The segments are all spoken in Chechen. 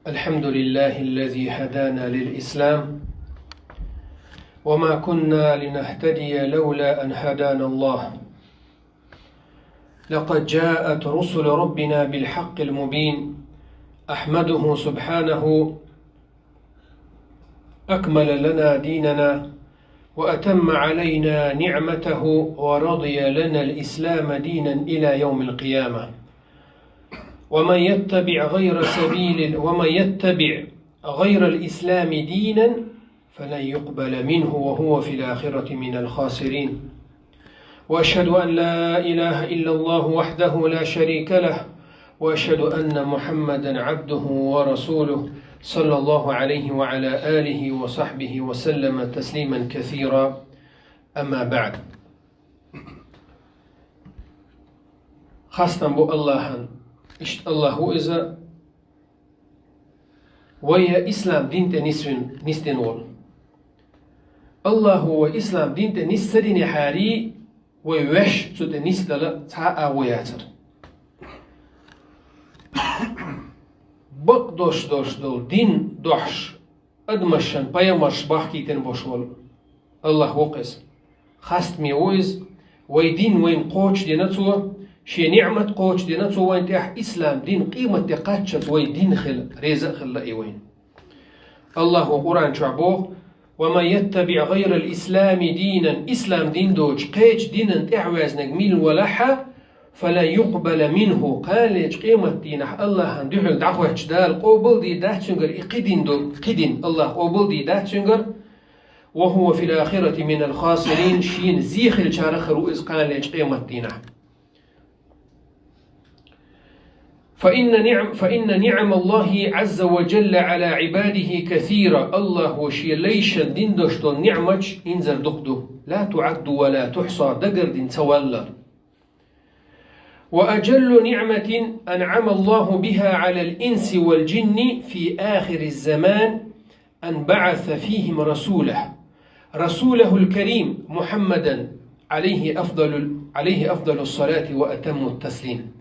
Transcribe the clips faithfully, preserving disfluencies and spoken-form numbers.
الحمد لله الذي هدانا للإسلام وما كنا لنهتدي لولا أن هدانا الله. لقد جاءت رسل ربنا بالحق المبين. أحمده سبحانه أكمل لنا ديننا وأتم علينا نعمته ورضي لنا الإسلام دينا إلى يوم القيامة. ومن يتبع غير سبيل ومن يتبع غير الإسلام دينا فلن يقبل منه وهو في الآخرة من الخاسرين. وأشهد أن لا إله إلا الله وحده لا شريك له، وأشهد أن محمدا عبده ورسوله، صلى الله عليه وعلى آله وصحبه وسلم تسليما كثيرا. أما بعد. Хастам бу Аллахьан. Иштта Аллахь ву иза, вай ислам дин тӀе нисвин-, нисдина волу. Аллахьо вай ислам дин тӀе нис ца динехьарий, вай ваьш цу тӀе нисдала цхьа а агӀо яцара. Бакъдолуш долуш долу дин дохьуш адамашна пайхамарш бахкийтина бош волу Аллахь ву-кх иза. Хастаме ву иза, вай дин вайна кхочушдина цо, шен ниӀмат кхочушдина цо вайна тӀехь, ислам дин къематде кхаччалц вай дин хила, реза а хилла и вайна. Аллахьо Къуръан чохь боху: «Ва ман яттаби гӀайрал ислами динан», ислам дин доцуш кхечу динан тӀехь ваьзнарг мила валахь а, «фалан юкъбала минху», кханалечу къематдийнахь Аллахьан дуьхьал дӀахӀоьттича Дала къобалдийр дац цуьнгара и кхин дин ду, кхин дин Аллахь къобалдийр дац цуьнгара, «ва хӀува фил ахирати минал хасирин», шена зе хилчарах хир ву иза кханалечу къематдийнахь. «Фа инна ниӀм-, фа инна ниӀмаллахи Ӏазза ва жалла Ӏала Ӏибадихи касира», Аллахьо шен лайшан дин дош долу ниӀматаш инзар дукха ду, «ла туӀадду ва ла тухьса», дагардина ца валлал. «Ва ажаллу ниӀматин анӀамаллаху биха Ӏалал инси вал джинни фи ахириз заман ан баӀаса фихим расулаху, расулахул карим Мухьаммадан, Ӏалайхи афдалул, Ӏалайхи афдалус салати ва атаммут таслим».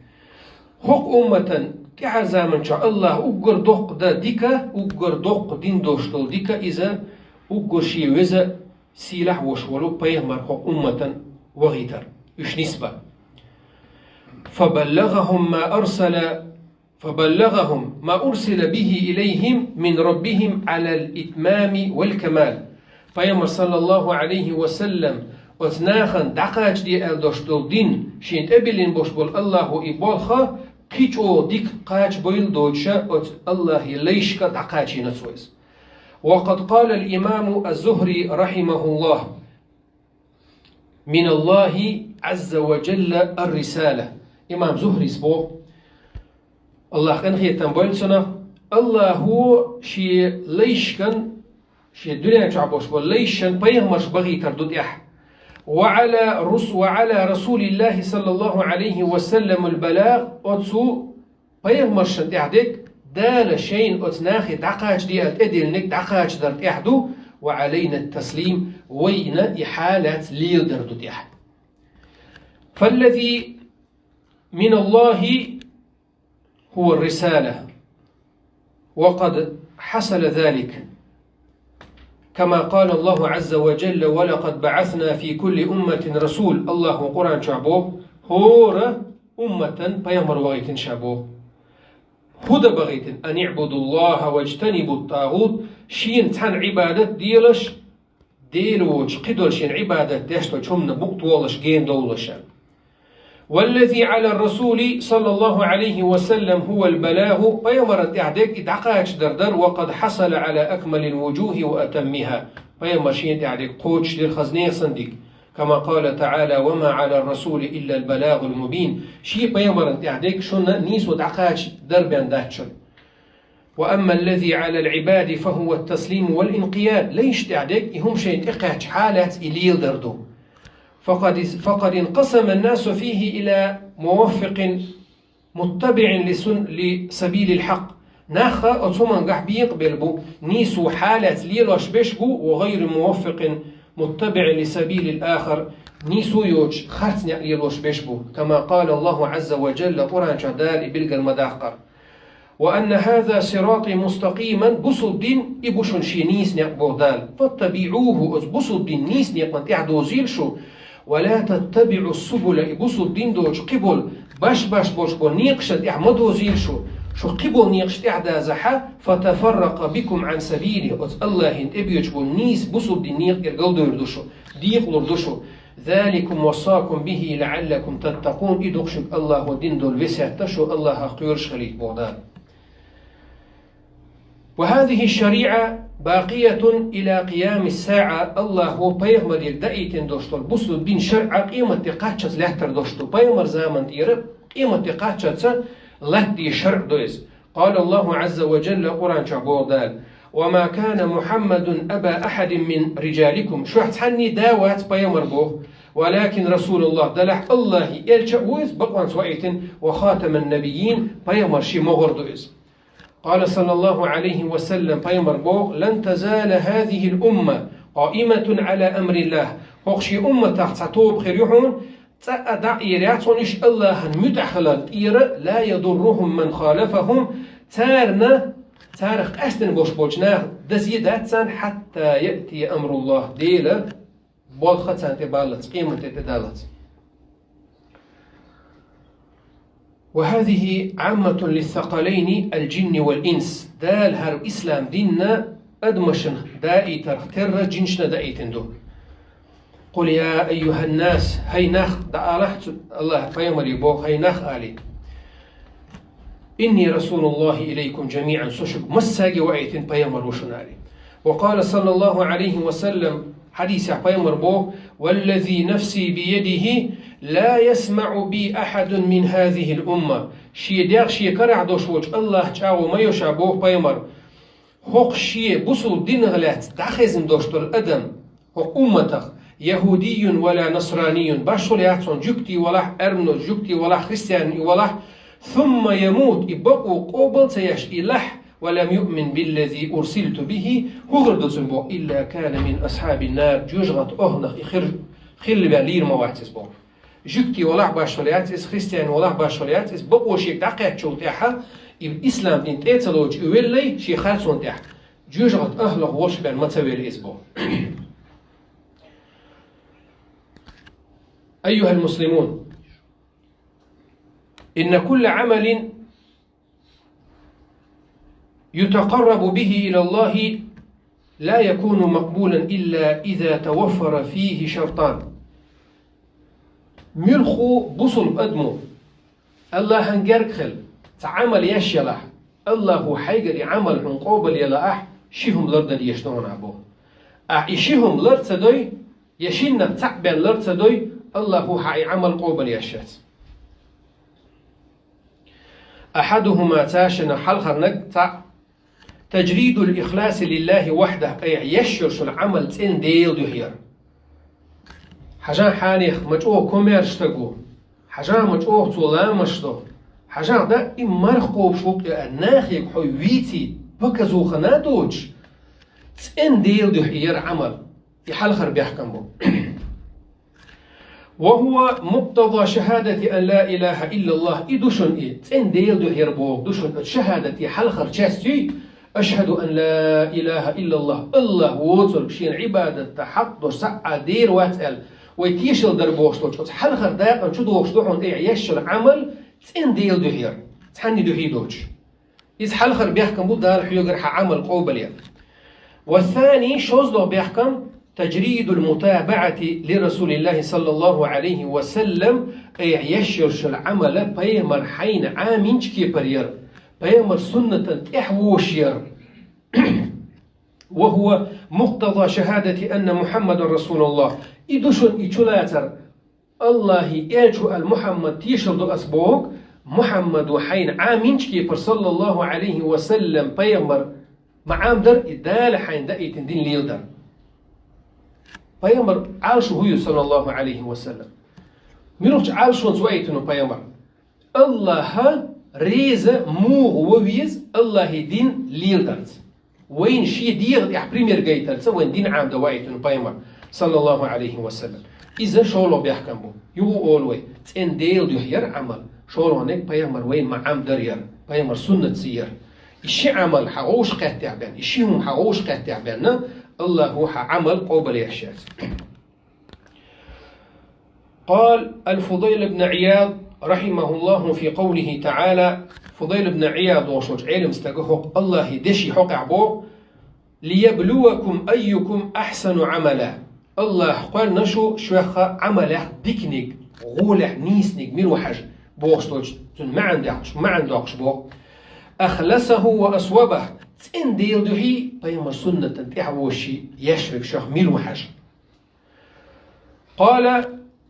ХӀокху умматан тӀаьхьара заман чохь Аллахьа уггар доккха дан дика, уггар доккха дин дош долу дика иза, уггар шен веза, сийлахь а вош волу пайхамар хӀокху умматан вахийтар, уьш нисбан. «Фабаллагахум ма арсала, фабаллагахум ма урсила бихи илайхим мин раббихим Ӏалал итмами вал камал». Пайхамар, саллаллаху Ӏалайхи ва саллам, оцу нахана дӀакхачаде аьлла дош долу дин шен тӀебиллина бош болу Аллахьо и болх кхин чӀогӀа дика кхачабойла доцуша оцу Аллахьан лайшка дӀакхачийна цо иза. Ва къад къалал имаму аз-Зухри рахьимахуллахь: «Миналлахи Ӏазза ва жалла ар-рисала». Имам Зухрис боху, Аллахь къинхетам бойла цунах, Аллахьо шен лайшкан, шен дуьнен чохь болуш болу лайшан пайхамарш бахийтар ду тӀехь. «Ва Ӏала рус-, ва Ӏала расулиллахи саллаллаху Ӏалайхи ва салламул балагъ», оцу пайхамаршна тӀехь дерг Дала шайна оцу нахе дӀакхачаде аьлла тӀедиллинарг дӀакхачадар тӀехь ду, «ва Ӏалайна таслим», вайна и хьалац леладар ду тӀехь. «Фаллази миналлахи хӀува рисала, ва къад хьасала залик». Кама къала Аллаху Ӏазза ва жалла: «Ва лакъад баӀасна фи кулли умматин расул». Аллахьо Къуръан чохь боху: «ХӀора умматан пайхамар вахийтина ша», боху. ХӀун дан бахийтина? «Ан иӀбудуллахьа ваджтанибут тӀагӀут», шена цхьаьна Ӏибадат делаш, Дела воцуш кхидолу шена Ӏибадат деш долчу хӀуманна букъ тохалаш, гена довлаша. «Валлази Ӏала расули саллаллаху Ӏалайхи ва саллам хӀувал балагъу», пайхамаран тӀехь дерг и дӀакхачадар дара, «ва къад хьасала Ӏала акмалил вуджухи ва атаммиха», пайхамар шена тӀехь дерг кхочушдира хаза нехан санна дика. Кама къала таӀала: «Ва ма Ӏала расули иллал балагъул мубин». Шен пайхамаран тӀехь дерг шуна нийсо дӀакхачадар бен дац шуна. «Ва амма аллази Ӏалал Ӏибади фа хӀува ат-таслиму вал инкъияд». Лайш тӀехь дерг и хӀума шайна тӀекхаьчча хьалац и леладар ду. «Факъад, факъад инкъасама ан-насу фихи ила муваффикъин муттабиӀин ли сун-, ли сабилил хьакъ». Нах оцу хӀумангахь бекъабелла бу, нийсо хьалац лелош берш бу, «ва гӀайри муваффикъин муттабиӀин ли сабилил ахар», нийсо йоцуш харц некъ лелош берш бу. Кама къала Аллаху Ӏазза ва жалла, Къуръан чохь Дала и билгал ма даккхара. وأن هذا صراطي مستقيما, бусулба дин, и бу шун шен нийса некъ боху Дала. فاتبعوه, оцу бусулба дин нийса некъан тӀехь дозийла шу. ولا تتبعوا السبل, и бусулба дин доцу кхиболу баш-баш болуш болу некъашна тӀехь ма дозийла шу. Шу кхиболу некъаш тӀехь дазахь, فتفرق بكم عن سبيله, оцу Аллахьан тӀе боьдуш болу нийса бусулба дин некъа тӀера галдевр ду шу, декъалур ду шу. ذلكم وصاكم به لعلكم تتقون, и ду-кх шуьга Аллахьо дина долу весет, шу Аллахьах кхоьруш хилийта боху Дала. وهذه الشريعة باقية إلى قيام الساعة, Аллахьо пайхамарера даийтина долуш долу бусулба дин шарӀа къематде кхаччалц лаьттар долуш ду. Пайхамар заман тӀера къематде кхаччалц латта деза шарӀа ду иза. قال الله عز وجل, Къуръан чохь боху Дала: وما كان محمد أبا أحد من رجالكم, шуьх цхьанний да вац пайхамар боху, ولكن رسول الله, делахь Аллахьан элча а ву иза, бакъонца ваийтина, وخاتم النبيين, пайхамарийн могӀар ду иза. قال صلى الله عليه وسلم, пайхамар боху: لن تزال هذه الأمة قائمة على أمر الله, хӀокху шен умматах цхьа тоба хир ю хьуна, цкъа а дӀа а эр яц хьуна уьш Аллахьан муьтӀахь хиларна тӀера, لا يضرهم من خالفهم, царна, царах къаьстина болуш болчу наха дазе дац царна, حتى يأتي أمر الله, Делан болх царна тӀе баллалц, къематде тӀе даллалц. وهذه عامة للثقلين الجن والإنس. Дала хӀара ислам дин адамашна даийтарх терра жинашна даийтина ду. قل يا أيها الناس, хӀай нах, дӀаалахь цу Аллахьа пайхамаре боху, хӀай нах, али. إني رسول الله إليكم جميعا, со шуьга массаьрга ваийтина пайхамар ву шуна, али. وقال صلى الله عليه وسلم, хьадисехь пайхамар боху: والذي نفسي بيده لا يسمع بي أحد من هذه الأمة. Шен дегӀ шен карахь долуш волчу Аллахьан чӀагӀо ма йо ша, боху пайхамар, хӀокху шен бусулба динах лаьцна дӀахезна долуш долу адам хӀокху умматах, يهودي ولا نصراني, башхалла яц хьуна жуьгти валахь, аьрмано жуьгти валахь, христиани валахь, ثم يموت, и бакъо къобал ца еш и лахь, ولم يؤمن بالذي أرسلت به, хӀун хир ду цунна боху, إلا كان من أصحاب النار, жоьжахатин охӀланах и хир, хилла ваьлла лийр ма вац иза боху. Жуьгти валахь башхалла яц иза, христиан валахь башхалла яц иза, бакъо шега дӀакхаьччул тӀаьхьа и ислам дин тӀе а ца лоцуш и веллай шен харцонна тӀехь, жоьжахатин охӀлах волуш бен ма ца велла иза боху. أيها المسلمون، إن كل عمل يتقرب به إلى الله لا يكون مقبولا إلا إذا توفر فيه شرطان. Муьлхха бусулба адамо Аллахьан герга хила цхьа Ӏамал еш елахь, Аллахьо хьайгара и Ӏамал хьуна къобал е лаахь, ши хӀума лардан дезаш ду хьуна боху. Ахь и ши хӀума лар ца дой, я шиннах цхьаъ бен лар ца дой, Аллахьо хьан и Ӏамал къобал еш яц. أحدهما, царшиннах хьалхарниг, цхьаъ, تجريد الإخلاص لله وحده, айхьа еш йолу Ӏамал цӀена Делан дуьхьа яр. Хьажахь, хьанех ма чӀогӀа комаьрша стаг ву, хьажахь, ма чӀогӀа цо ламазаш до, хьажахь, дан и марха кхобуш ву-кх, я нахе хьо вийций, показуха а доцуш, цӀена Делан дуьхьа яр Ӏамал. И хьалхара бехкам бу. وهو مقتضى شهادة أن لا إله إلا الله. И ду шуна и, цӀена Делан дуьхьа яр боху ду шуна оцу шахӀадатан хьалхара часть юй: أشهد أن لا إله إلا الله. Аллахь воцург шена Ӏибадатан хьакъ долуш цхьа а дера вац аьлла, вай тешалла дар бохуш долчу оцу хьалхара дакъана чу догӀуш ду хьуна айхьа еш йолу Ӏамал цӀена Делан дуьхьа яр, цхьанна дуьхьа доцуш. Иза хьалхара бехкам бу Дала хьоьгара хьан Ӏамал къобал яр. والثاني, шозлагӀа бехкам, تجريد المتابعة لرسول الله صلى الله عليه وسلم, айхьа еш йолуш йолу Ӏамал пайхамар хьайна Ӏаминчу кепара яр, пайхамар суннатан тӀехь вошаяр. وهو مقتضى شهادة أن محمدا رسول الله. И ду шуна и чулацар, Аллахьан элча ву аьлла Мухьаммад тешалла до ас бохург, Мухьаммад ву хьайна Ӏаминчу кепара, صلى الله عليه وسلم, пайхамар ма Ӏамдар, и Дала хьайна даийтина дин леладар. Пайхамар Ӏалашо хӀун ю, صلى الله عليه وسلم? Муьлхачу Ӏалашонца ваийтина ву пайхамар? Аллахь реза муха ван веза Аллахьан дин леладарца? Вайна шен дегӀан тӀехь пример гайтарца вайн дин Ӏамадан ваийтина пайхамар, صلى الله عليه وسلم. Иза шолгӀа бехкам бу. Юха олу вай, цӀена Делан дуьхьа яр Ӏамал, шолгӀаниг пайхамар вайна ма Ӏамдар яр, пайхамар суннатций яр. И ши Ӏамал хьа гӀовш кхеттехь бен, и ши хӀума хьа гӀовш кхеттехь бенна, Аллахо хьа Ӏамал къобал еш яц. قال الفضيل بن عياض رحمه الله في قوله تعالى، Фудайл ибн Ӏияд волчу Ӏелам стага хӀокху Аллахьи деши хьокъехь боху: «ليبلوكم أيكم أحسن عملا». Аллахь кхоьллина шу шуьха Ӏамалех диканиг, гӀолехь нийсаниг мила ву хьажа, бохуш долчу цуьнан маьӀна доккхуш, маьӀна доккхуш боху: «أخلصه وأصوبه», цӀена Делан дуьхьий, пайхамар суннатан тӀаьхьавоший еш верг шуьха мила ву хьажа. قال: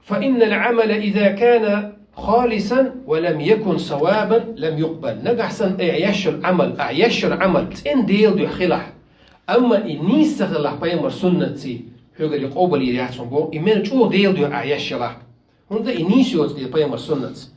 «فإن العمل إذا كان خالصا ولم يكن صوابا لم يقبل». Нагахь санна ахь еш йолу Ӏамал, ахь еш йолу Ӏамал цӀена Делан дуьхьа хилахь, амма и нийса ца хилахь пайхамар суннатций, хьоьгара и къобал йийр яц хьуна боху, и мел чӀогӀа Делан дуьхьа ахь еш елахь. ХӀунда и нийса йоцу дела пайхамар суннатца.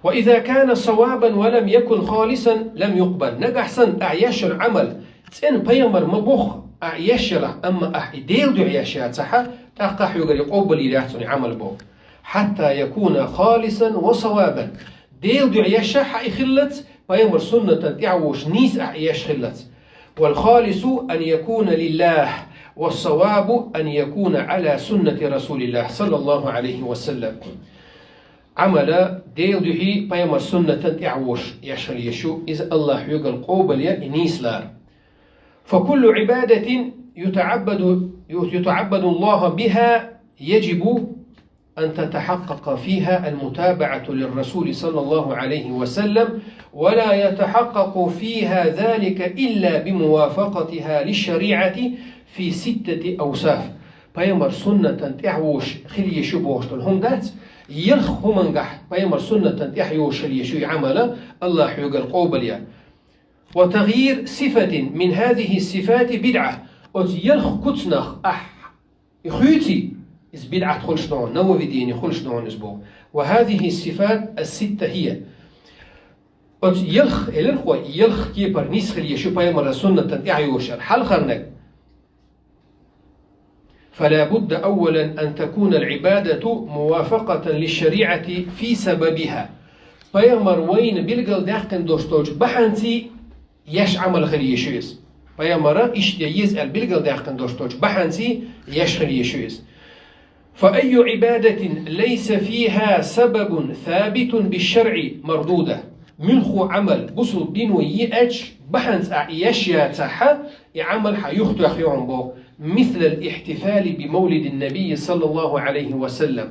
«وإذا كان صوابا ولم يكن خالصا لم يقبل». Нагахь санна ахь еш йолу Ӏамал цӀена пайхамар ма бохху ахь еш елахь, амма ахь и Делан дуьхьа еш яцахьа, тӀаккха хьоьгара и къобал йийр яц хьуна и Ӏамал боху. «حتى يكون خالصا وصوابا». Делан дуьхьа еш а хьан и хиллалц, пайхамар суннатан тӀаьхьавошуш нийса ахь и еш хиллалц. «والخالص أن يكون لله، والصواب أن يكون على سنة رسول الله صلى الله عليه وسلم». Ӏамала Делан дуьхьий пайхамар суннатан тӀаьхьавошуш еш хила езаш ю, иза Аллахь хьоьгара къобал ян и нийса лар. «فكل عبادة يتعبد، يتعبد الله بها يجب أن تتحقق فيها المتابعة للرسول صلى الله عليه وسلم، ولا يتحقق فيها ذلك إلا بموافقتها للشريعة في ستة أوصاف». Пайхамар суннатан тӀаьхьавошуш хила езаш ю бохуш долу хӀума дац, ялх хӀумангахь пайхамар суннатан тӀаьхьайошуш хила езаш ю и Ӏамала, Аллахь хьоьгара къобал ян. «وتغيير صفة من هذه الصفات بدعة». Оцу ялх куцнах ахь и хуьйций, иза бидӀат хуьлуш ду хьуна, Навави дийна хуьлуш ду хьуна иза боху. «وهذه الصفات الستة هي». Оцу ялх, элира хьо, ялх кепара нийса хила езаш ю пайхамаран суннатан тӀаьхьайошуш яр. Хьалхарниг: «فلا بد أولا أن تكون العبادة موافقة للشريعة في سببها». Пайхамар вайна билгалдаьккхина долуш долчу бахьанций еш Ӏамал хила езаш ю иза. Пайхамара иштта ян еза аьлла билгалдаьккхина долуш долчу бахьанций еш хила езаш ю иза. «فأي عبادة ليس فيها سبب ثابت بالشرع مردودة». Муьлхха Ӏамал бусулба дино еача бахьанца ахь еш яцахьа, и Ӏамал хьан юхатоьхна ю хьуна боху. «مثل الاحتفال بمولد النبي صلى الله عليه وسلم».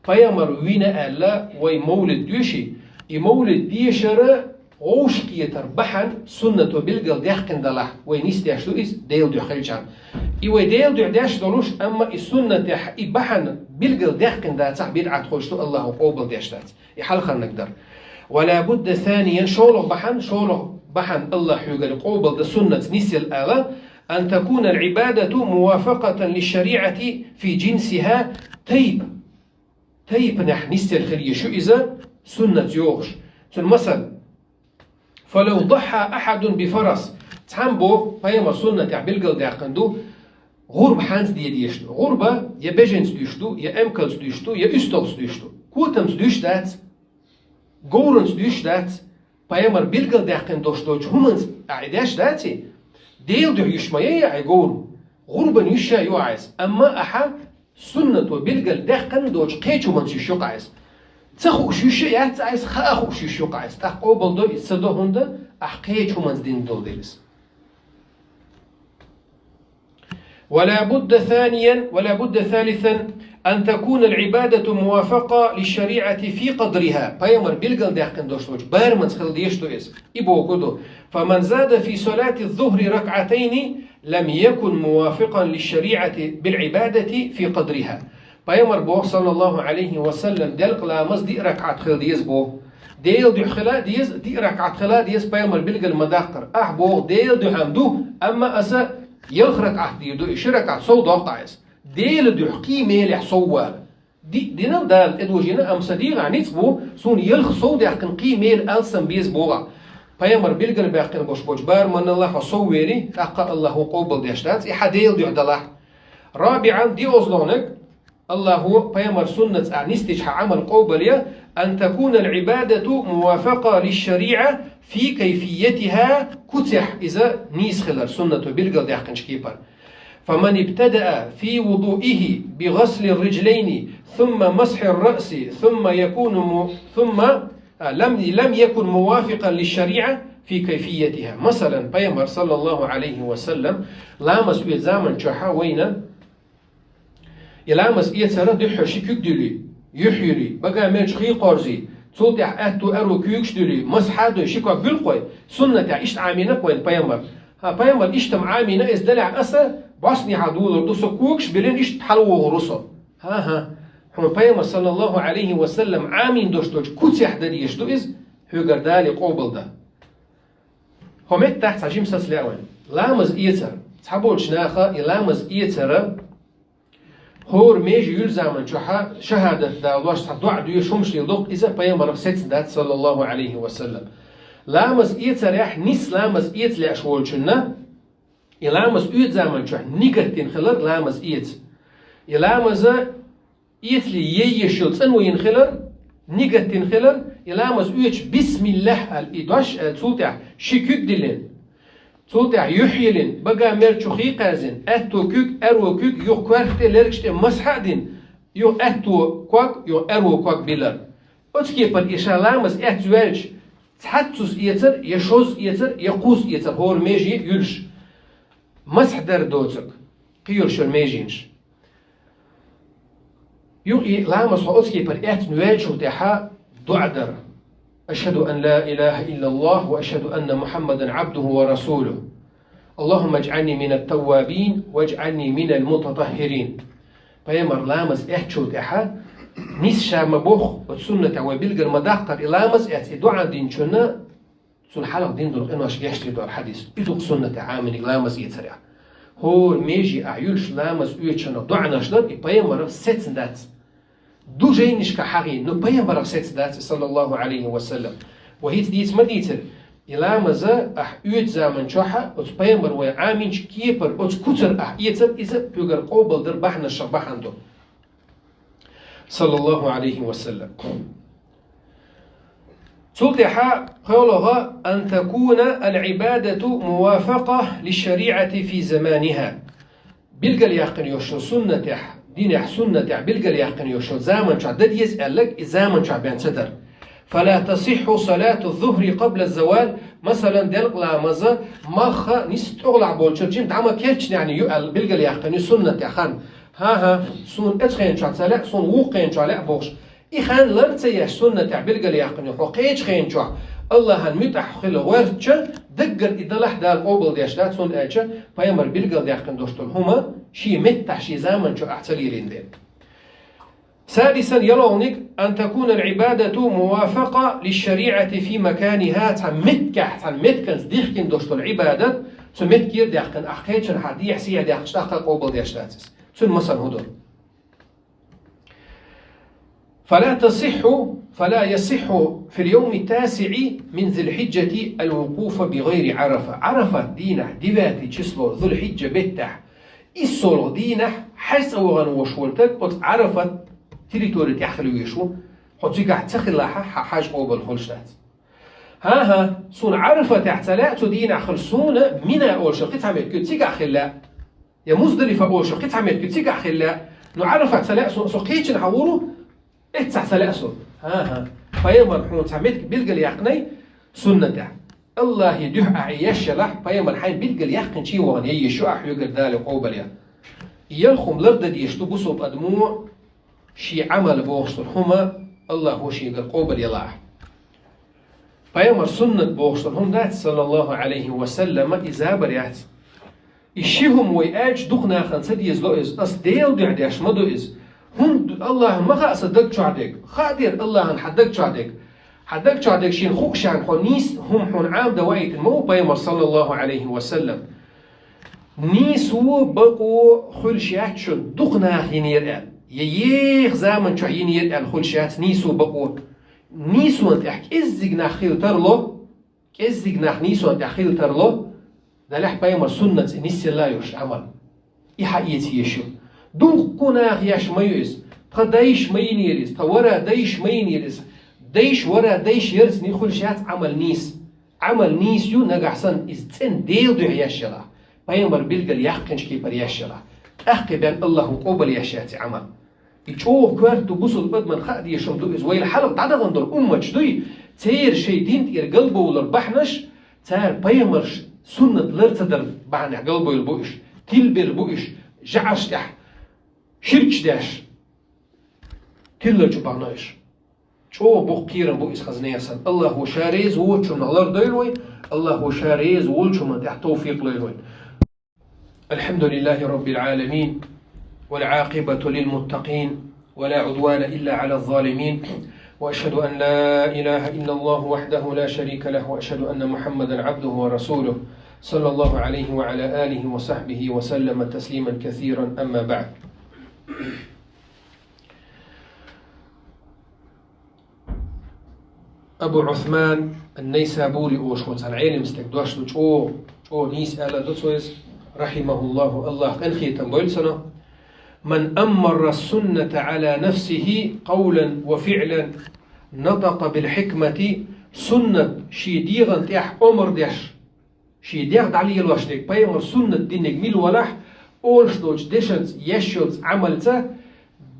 Пайхамар вина аьлла, вай мовлид доьший, и мовлид дешара вовшахкхетар бахьана суннато билгалдаьккхина далахь, вай нисдеш ду иза Делан дуьхьа хилчарна. И вай Делан дуьхьа деш долуш, амма и суннатехь и бахьана билгалдаьккхина дацахь, бидӀат хуьлуш ду, Аллахо къобалдеш дац. И хьалхарниг дара. «ولا بد ثانيا», шолгӀа бахьана, шолгӀа бахьана Аллахь хьоьгара къобалдан суннатца нисъелла ала, «أن تكون العبادة موافقة للشريعة في جنسها», тайпа тайпанехь нисъелла хила езаш ю иза суннатца йогӀуш. Цуьнан масал: «فلو ضحى أحد بفرس». Цхьаммо, пайхамар суннатехь билгалдаьккхина ду, гӀурба хьанца де дезаш ду. ГӀурба я беженца дуьйш ду, я эмкалца дуьйш ду, я уьстагӀца дуьйш ду. Котамца дуьйш дац, говранца дуьйш дац, пайхамар билгалдаьккхина долуш долчу хӀуманца ахь и деш даций? Делан дуьхьа юьш ма яй ахь и говр, гӀурбан юьш а ю ахь иза, амма ахьа суннато билгалдаьккхина долчу кхечу хӀуманца юьш ю-кх ахь иза. Ца хууш юьш а яц ахь иза, хаа хууш юьш ю-кх ахь иза. ТӀаккха къобалдо иза ца до, хӀунда ахь кхечу хӀуманца дина долу дела иза. «ولا بد ثانيا، ولا بد ثالثا أن تكون العبادة موافقة للشريعة في قدرها». Пайхамар билгалдаьккхина долуш долчу барамца хила дезаш ду иза. И бохург ду: «فمن زاد في صلاة الظهر ركعتين لم يكن موافقا للشريعة بالعبادة في قدرها». Пайхамар боху, саллаллаху Ӏалайхи ва саллам, делкъа ламаз диъ ракаӀат хила деза боху. Делан дуьхьа хила а деза, диъ ракаӀат хила а деза, пайхамар билгал ма даккхара. Ахь боху, Делан дуьхьа-м ду, амма аса ялх ракаӀат дийр ду, и ши ракаӀат сов доккху ахь иза. Делан дуьхьа кхин мелехь сов вала. Диъ дина Дала тӀедожийна, амма сан дегӀахь ницкъ бу, суна ялх сов даьккхина кхин мела алсам беза боху ахь. Пайхамар билгал баьккхина болуш болчу бараманна хьо сов вели, тӀаккха Аллахо къобалдеш дац, и хьан Делан дуьхьа далахь. РабиӀан, диозлонаг, Аллахо пайхамар суннатца нисдича хьа Ӏамал къобал я, أن تكون العبادة موافقة للشريعة في كيفيتها, куцехь иза нийса хилар суннато билгалдаьккхинчу кепара. فمن ابتدأ في وضوئه بغسل الرجلين ثم مسح الرأس ثم يكون م... ثم لم لم يكن موافقا للشريعة في كيفيتها. Масала, пайхамар, саллаллаху Ӏалайхи ва саллам, ламаз оьцу заман чохь вайна и ламаз эцара дуьххьара ши куьг дуьллий, юьхь юьллий, бага мелчу хий кхорзий, цул тӀаьхьа аьтту аьрру куьйгаш дуьллий, масхьа а дой, ши ког буьллу-кх вай, суннатехь иштта Ӏамийна-кх вайна пайхамар. ХӀа, пайхамар иштта-м Ӏамийна, иза делахь аса бӀостанехьа долур ду со, когаш а биллина, иштта хьалавогӀур ву со. ХӀан-хӀа, хьуна пайхамар, саллаллаху Ӏалайхи ва саллам, Ӏамийна долуш долчу куцехь дан дезаш ду иза, хьоьгара Дала къобал дан. ХӀокху меттехь цхьа жима саца лаьа вайна. Ламаз эцар. Цхьаболчу наха и ламаз эцара хӀора меже юьллу заман чохь шахӀадат далош, цхьа доӀа доьшуш хӀумаш леладо-кх, иза пайхамарах сецна дац, саллаллаху Ӏалайхи ва саллам. Ламаз эцарехь, нийса ламаз эца лаьаш волчунна, и ламаз оьцу заман чохь нигат дина хилар ламаз эца. И ламаза эцале еш йолу цӀано йина хилар, нигат дина хилар, и ламаз оьцуш «Бисмиллах» аьлла, и дош аьлла, цул тӀаьхьа ши куьг диллина, цул тӀаьхьа юьхь йиллина, бага мелчу хий кхаьрзина, аьтту куьг, аьрру куьг, юха коьрта тӀе, лергаш тӀе масхьа а дина, юха аьтту ког, юха аьрру ког биллар. Оцу кепара и ша ламаз эцна ваьлча, цхьацца эцар, я шозза эцар, я кхузза эцар, хӀора меже юьллуш, масхьа дар доцург, кхийолуш йолу меженаш. Юха и ламаз хьо оцу кепара эцна ваьллачул тӀаьхьа доӀа дар: «Ашхаду ан ла илаха иллаллах ва ашхаду анна Мухаммадан абдуху ва расулух. Аллахумма аджъални минат таввабин ва аджъални минал мутатаххирин». Пайхамар ламаз эцначул тӀаьхьа, нийса ша ма бохху, оцу суннатехь вай билггал ма даккхара, и ламаз эцна, и доӀа динчунна, цунна хьалха дина долу къинош гечдийр ду хьадис. И ду-кх суннатехь Ӏамийнарг ламаз эцарехь. ХӀора меже ахь юьллуш ламаз оьцучунах доӀанаш дар, и пайхамарах сецна дац. Ду жайнашкахь хьахийна, но пайхамарах сецна дац и, саллаллаху Ӏалайхи ва саллам. Вай хӀинца дийца ма дийцира, и ламаза ахь оьцу заман чохь оцу пайхамар вай Ӏамийнчу кепара, оцу куцара ахь эцар, иза хьоьгара къобал дар бахьанашах бахьана ду. Саллаллаху Ӏалайхи ва саллам. Цул тӀаьхьа кхоалгӀа: «Ан такуна аль-Ӏибадату мувафакъа лишшариӀати фи заманиха». Билгалъяьккхина йолуш йолу суннатехь, динехь суннатехь билгалъяьккхина йолуш йолу заман чохь дан деза аьлларг и заман чохь бен ца дара. «Фала тасихху салату зухри къабла завал», масалан, делкъа ламаза малх нисса тӀехула болчуьра жима дӀа ма кечдинехь ю аьлла билгалъяьккхина ю суннатехь хан. ХӀан-хӀа, суна оцу хенан чохь ца лаьа, суна вукху хенан чохь лаьа бохуш, и хан лар ца еш суннатехь билгалъяьккхина ю, хьо кхечу хенан чохь Аллахьан муьтӀахь хила гӀоьртича, даггара и далахь Дала къобалдеш дац, хӀунда аьлча пайхамар билгалдаьккхина долуш долу хӀума шен меттахь, шен заман чохь ахь ца лелийна дела. Садисан, ялхолгӀаниг: «Ан такуна аль-Ӏибадату мувафакъа лишшариӀати фи маканиха», цхьа меттигехь, цхьана меттигца дихкина долуш долу Ӏибадат, цу меттигера даьккхина, ахь кхечанхьа дехьа-сехьа даьккхича, тӀаккха къобалдеш дац иза. Цуьнан масал хӀун ду? «Фала тасихху, фала ясихху фил йовми тасиӀи мин зилхьиджати аль-вукъуфа би гӀайри Ӏарафа». Ӏарафат дийнахь, девятый число, зулхьиджа беттахь, иссолгӀа дийнахь хьаьж цӀа вахана волуш волу стаг оцу Ӏарафат территори тӀехь хила везаш ву, хьо цигахь ца хилахь, хьан хьаьж къобал хуьлуш дац. ХӀан-хӀа, суна Ӏарафатехь ца лаьа цу дийнахь хила, суна Мина олуш кхин цхьа меттиг ю, цигахь хила лаьа. Я Муздалифа олуш кхин цхьа меттиг ю, цигахь хила лаьа. Ну Ӏарафат ца лаьа суна, со кхечанхьа вур ву, эццахь ца лаьа суна. ХӀан-хӀа, пайхамар хьуна цхьа меттиг билгалъяьккхинай суннатехь. Аллахьан дуьхьа ахь еш елахь, пайхамар хьайна билгалъяьккхинчий вахана яйеш ю ахь, хьоьгара Дала къобал ян. Ялх хӀума лардан дезаш ду бусалба адамо, шен Ӏамал бохуш долу хӀума Аллахьо шегара къобал ялахь. Пайхамар суннат бохуш долу хӀума дац, саллаллаху Ӏалайхи ва саллама, и забар яц. И ши хӀума вай аьлча дукха нахана ца дезало иза, ас Делан дуьхьа деш ма ду иза. ХӀунда Аллахьан ма хаьа сан даг чохь дерг? Хаа дера Аллахьан хьан даг чохь дерг. Хьан даг чохь дерг шена хууш, хьо нийса хӀума хьуна Ӏамадан ваийтина ма ву пайхамар, саллаллаху Ӏалайхи ва саллам. Нийсо, бакъо хуьлуш яц шуна дукха наха йинера аьлла, я еха заман чохь йинера аьлла хуьлуш яц нийсо, бакъо. Нийсонан тӀехь кӀеззиг нах хила тарло, кӀеззиг нах нийсонан тӀехь хила тарло, делахь пайхамар суннатца нисъелла йолуш Ӏамал. И хьаэца езаш ю. Дуккха наха еш ма ю иза. Тха дайша ма йинера иза, тха вара дайша ма йинера иза. Дайша, вара дайша ярца ни хуьлуш яц Ӏамал нийса. Ӏамал нийса ю нагахь санна иза цӀена Делан дуьхьа еш ялахь, пайхамар билгал яьккхинчу кепара еш ялахь. ТӀаккха бен Аллахо къобал еш яц и Ӏамал. И чӀогӀа коьрта ду бусулба адаман хаа дезаш хӀума ду иза. Вайла хьалха дӀадахана долу умматаш дуй, церан шайн дин тӀера галбовлар бахьанаш, цара пайхамарш суннат лар ца дар бахьанехь галбевлла бу уьш, тилбелла бу уьш, жӀарш тӀехь ширкаш деш, тиллачу бахана уьш. ЧӀогӀа боккха кхерам бу иза хаза нехан санна. Аллахо ша реза воцучунна лардойла вай, Аллахо ша реза волчу хӀуманна тӀехь тавфикъ лойла вайна. الحمد لله رب العالمين، والعاقبة للمتقين، ولا عدوان إلا على الظالمين، وأشهد أن لا إله إلا الله وحده لا شريك له، وأشهد أن محمدا عبده ورسوله، صلى الله عليه وعلى آله وصحبه وسلم تسليما كثيرا، أما بعد. Абу Ӏусман ан-Найсабури олуш волу цхьана Ӏелам стеган дош ду, чӀогӀа, чӀогӀа нийса аьлла ду цо иза, рахьимахуллаху, Аллах къинхетам бойла цунах: «Ман аммара сунната Ӏала нафсихи къавлан ва фиълан, натакъа бил хьикмати», суннат шен дегӀан тӀехь омра деш, шен дегӀ дӀалелош дерг, пайхамар суннат динниг мила валахь, олуш долчу дешанца, еш йолчу Ӏамалца,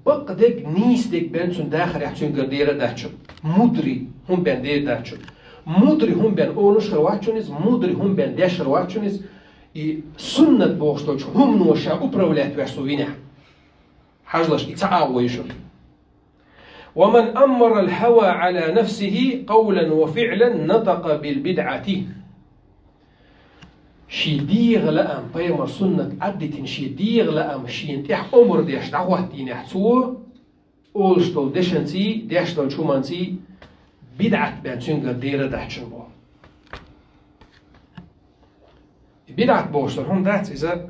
бакъдерг, нийса дерг бен цуьнан дахарехь цуьнгара дера а дац шуна. Мудри хӀума бен дера дац шуна. Мудри хӀума бен олуш хир вац шуна иза, мудри хӀума бен деш хир вац шуна иза. И суннат бохуш долчу хӀумано ша управлять веш цу винехь. Хьажалаш, и ца агӀо ю шуна. «Ва ман аммара ал-хьава Ӏала нафсихи къавлан ва фиълан натакъа бил бидӀати». Шен дегӀан лаам, пайхамар суннат Ӏаддитина шен дегӀан лаам шена тӀехь омра деш дӀахӀоттийнехь цо, олуш долу дешанций, деш долчу хӀуманций бидӀат бен цуьнгара дера а дац шуна боху. БидӀат бохуш долу хӀума дац иза,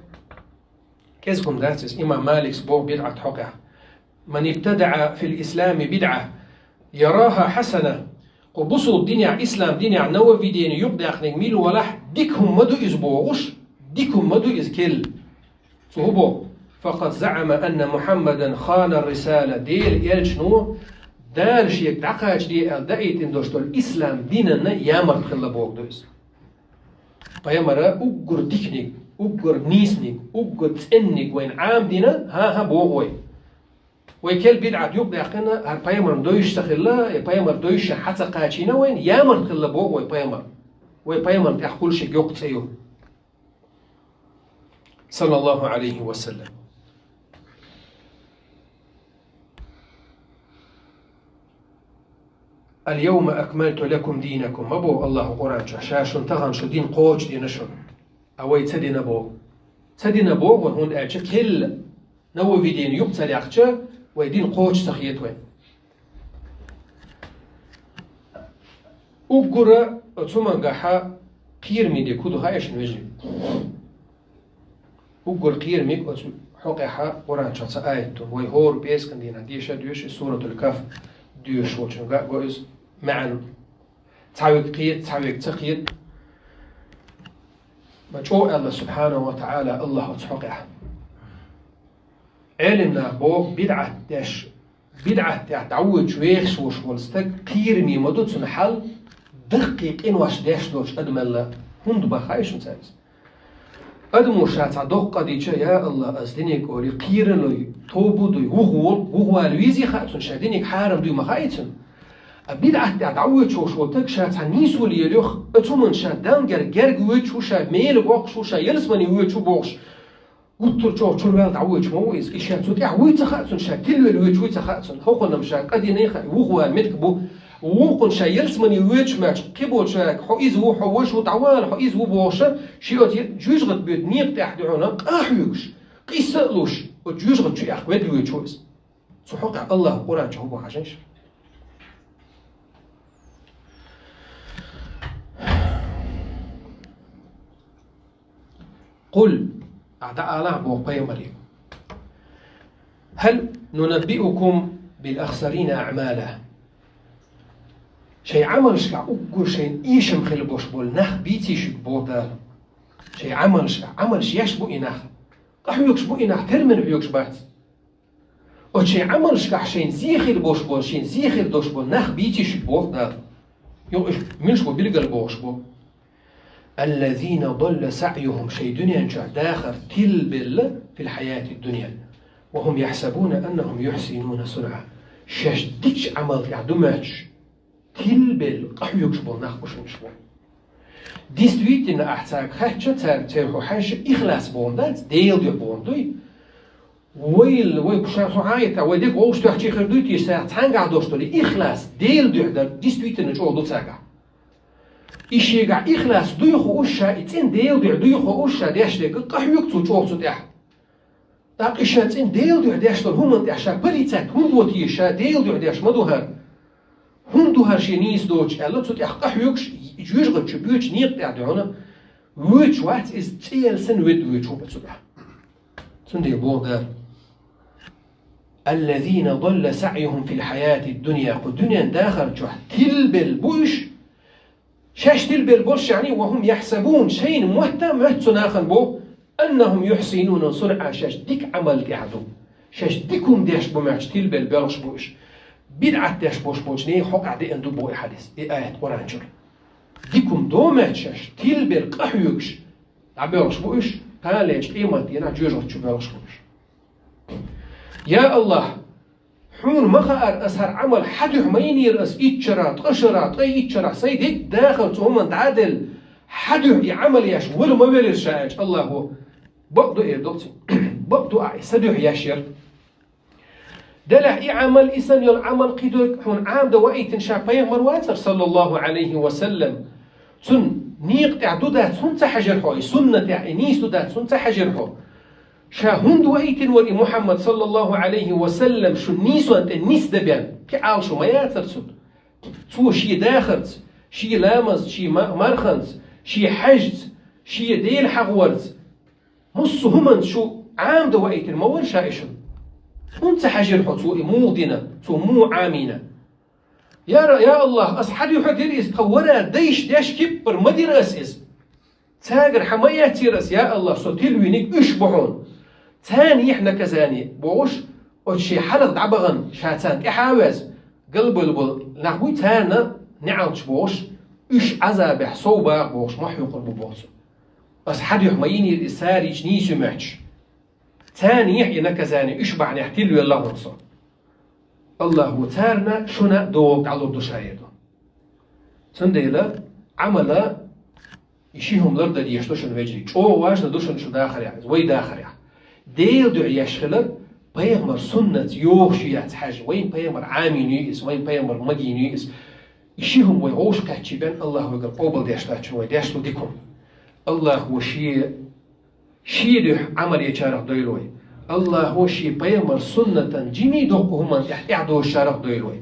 кӀезиг хӀума дац иза. Имам Маликс боху бидӀат хьокъехь: «Ман ибтадаӀа фил ислами бидӀа яраха хьасана». Кху бусулба динехь, ислам динехь нововведение юкъадаьккхинарг мила валахь, дика хӀума ма ду иза бохуш, дика хӀума ма ду иза керла. Цо хӀун боху? «Факъад заӀама анна Мухьаммадан хана рисала». Делан элчано Дала шега дӀакхачаде аьлла даийтина долуш долу ислам динанна ямарт хилла боху ду иза. Пайхамара уггар диканиг, уггар нийсаниг, уггар цӀенаниг вайна Ӏамадина, хӀан-хӀа боху вай. Вай керла бидӀат юкъадаьккхина, хӀара пайхамарна девзаш ца хилла, я пайхамар девзаш хьа ца кхачийна вайна, ямарт хилла боху вай пайхамар. Вай пайхамарна тӀехь хуьлуш йоккха цӀе ю. Саллаллаху Ӏалайхи ва саллам. «Ал-явма акмалту лакум динакум», ма боху Аллаху Къуръан чохь, ша шуна тахана шу дин кхочушдина шуна. А вай ца дина боху. Ца дина боху вай, хӀунда аьлча керла нововведение юкъа ца даьккхича, вай дин кхочуш ца хета вай. Уггара оцу хӀумангахьа кхераме дерг хӀун ду хаьий шуна, вежарий? Уггар кхерамиг оцу хьокъехьа Къуръан чохь цхьа аят ду. Вай хӀора пӀераскан дийнахь деша а доьшу, и Суратул Кахф доьшуш волчуьнга а го иза маьӀна. Цхьа верг кхета, цхьа верг ца кхета. Ма чӀогӀа аьлла, субхьанаху ва таӀала, Аллах оцу хьокъехь. Ӏелам наха боху, бидӀат деш, бидӀат тӀехь дӀавоьдуш вехаш волуш волу стаг кхераме ма ду цуьнан хьал, даккхий къинош деш долчу адамалла. ХӀунда боху хаьий шуна цара иза? Адамо ша цхьа доккха къа дича, я Аллах, ас диниг олий, кхералой, тоба дуй, вухавол, вухавала везий хаьа цунна, ша диниг хьарам дуй ма хаьий цунна. А бидӀат тӀехь дӀавоьдуш волуш волу стаг ша цхьа нийсо лелайо, оцу хӀуманна ша Далла герга воьдуш ву, ша мела боккхуш ву, ша ялсамане воьдуш ву бохуш, гуттар а чӀогӀа чуьра ваьлла дӀавоьдуш ма ву иза. И ша цу тӀехь вуй ца хаьа цунна, ша тилвелла воьдуш вуй ца хаьа цунна. ХӀокхунна-м ша къа дина а хаьа, вухавала меттиг бу. Вукхунна ша ялсамане воьдуш моьттуш, кхиболчара хьо иза ву, хьо вуьш ву, дӀавала, хьо иза ву бохуша, шен оцу жоьжахате боьду некъа тӀехь дуьхьал къа а хьоьгуш, къийса а луш, оцу жоьжахате чу аьхка ведда воьдуш ву иза. Цу хьокъехь Аллаха Къуръан чу хӀун боху хьажийша? «Къул», ахь дӀаала боху пайхамаре: «Хьал нунаббиукум бил ахсарина аӀмала». Шайн Ӏамалшкахь уггар шайна эшам хилла болуш болу нах бийций шуьга боху Дала. Шайн Ӏамалшкахь, Ӏамалш еш бу и нах. Къа хьоьгуш бу и нах, тера мел хьоьгуш бац. Оцу шайн Ӏамалшкахь шайна зе хир болуш болу, шайна зе хир долуш болу нах бийцийша боху Дала. Юха уьш муьлш бу билгал бохуш бу. الذين ضل سعيهم, шайн дуьнен чохь дахар тилбелла, في الحياة الدنيا وهم يحسبون أنهم يحسنون صنعا. Шаьш дикачу Ӏамал тӀехь ду моьттуш, тилбелла къахьоьгуш болу нах бу шуна уьш боху. Действительно, ахь цаьрга хаьттича, цара церан хьаьжча, ихлас бохург дац, Делан дуьхьа бохург дуй. Вай, вай ша со Ӏайта, вай дерг вовшахтоьхчий хир дуй те, ша цхьаьнгахь долуш долу ихлас, Делан дуьхьа дар, действительно чӀогӀа ду цаьргахь. И шегахь ихлас дуй хууш ша, и цӀена Делан дуьхьа дуй хууш ша, деш дерг къахьоьгу цо чӀогӀа цу тӀехь. ТӀаккха и ша цӀена Делан дуьхьа деш долу хӀуманна тӀехь ша паргӀат хӀунда ву те, ша Делан дуьхьа деш ма ду хӀара? ХӀунда ду хӀара шен нийса доцуш аьлла, цу тӀехь къахьоьгуш, жоьжахати чу боьдучу некъа тӀехь дуьхьал, воьдуш вац иза, цӀе яьлла санна ведда воьдуш ву-кх цу тӀехь. Цундела боху Дала: الذين ضل سعيهم في الحياة الدنيا, кху дуьнен дахар чохь тилбелла бу уьш, шаьш тилбелла болуш шахьний, وهم يحسبون, шайна мотт а моьтту цу нахана боху, أنهم يحسنون صنعا, шаьш дика Ӏамал тӀехь ду. Шаьш дика хӀума деш бу моьттуш тилбелла боьлхуш бу уьш. БидӀат деш болуш болчу нехан хьокъехь деана ду боху и хьадис, и аят Къуръан чуьра. Дика хӀума до моьттуш шаьш, тилбелла къахьоьгуш дӀабоьлхуш бу уьш, кхана лечу къематдийнахь жоьжахати чу боьлхуш бу уьш. Я АллахӀ, хьуна ма хаьара ас хӀара Ӏамал хьан дуьхьа ма йинера ас итт шарахь, ткъа шарахь, ткъе итт шарахь, сайн дерриг дахар цу хӀуманна дӀа а делла, хьан дуьхьа и Ӏамал еш вала ма велира ша аьлча, АллахӀо, бакъ ду эр долу цуьнга. Бакъ ду ахь и сан дуьхьа еш яра. Делахь и Ӏамал, и санна йолу Ӏамал кхидерг хьуна Ӏамадан ваийтина ша пайхамар вацара, саллаллаху Ӏалайхи ва саллам. Цунна некъа тӀехь ду дац хӀунда ца хьаьжира хьо, и суннатехь и нийса ду дац хӀунда ца хьаьжира хьо? Ша хӀунда ваийтина вара и Мухьаммад, саллаллаху Ӏалайхи ва саллам, шун нийсонна тӀе нисдан бен? Кхин Ӏалашо ма яцара цунна. Цо шен дахарца, шен ламазца, шен ма-, марханца, шен хьаьжца, шен Дела хьахорца, массо а хӀуманца шу Ӏамадан ваийтина ма вара ша и шуна? ХӀунда ца хьаьжира хьо, цо и муха дина, цо муха Ӏамийна? Я Ра-, я АллахӀ, ас хьан дуьхьа дира иза, тхан вара дайша деш кеппара ма дира ас иза. Цаьргара хьан ма эццера ас, я АллахӀ, со тилвиниг уьш бу хьуна. Царна ехьа наказание бохуш, оцу шен хьалха дӀабахана ша царна тӀаьхьа а ваьзна, галбевлла болу нах буй, царна неӀалташ бохуш, уьш Ӏазабехь сов баха бохуш, мохь хьоькхур бу боху цо. Ас хьан дуьхьа ма йинера иза, цара йича нийса ю моьттуш. Царна ехьа и наказание, уьш бахьанехь тилвелла хьуна со. АллахӀо царна, шуна догӀу дӀалур ду ша эр ду. Цундела Ӏамала и ши хӀума лардан дезаш ду шуна, вежарий. ЧӀогӀа важно ду шуна шу дахарехь, вай дахарехь. Делан дуьхьа еш хилар, пайхамар суннатца йогӀуш ю яц хьаьжжа, вайн пайхамар Ӏамийна ю иза, вайн пайхамар магийна ю иза. И ши хӀума вай гӀовш кхаьччи бен, АллахӀ вайгара къобалдеш дац шуна вай деш долу дика хӀума. АллахӀо шен, шен дуьхьа Ӏамал ечарах дойла вай. АллахӀо шен пайхамар суннатан жимий доккха хӀуманна тӀехь тӀаьхьадозучарах дойла вай.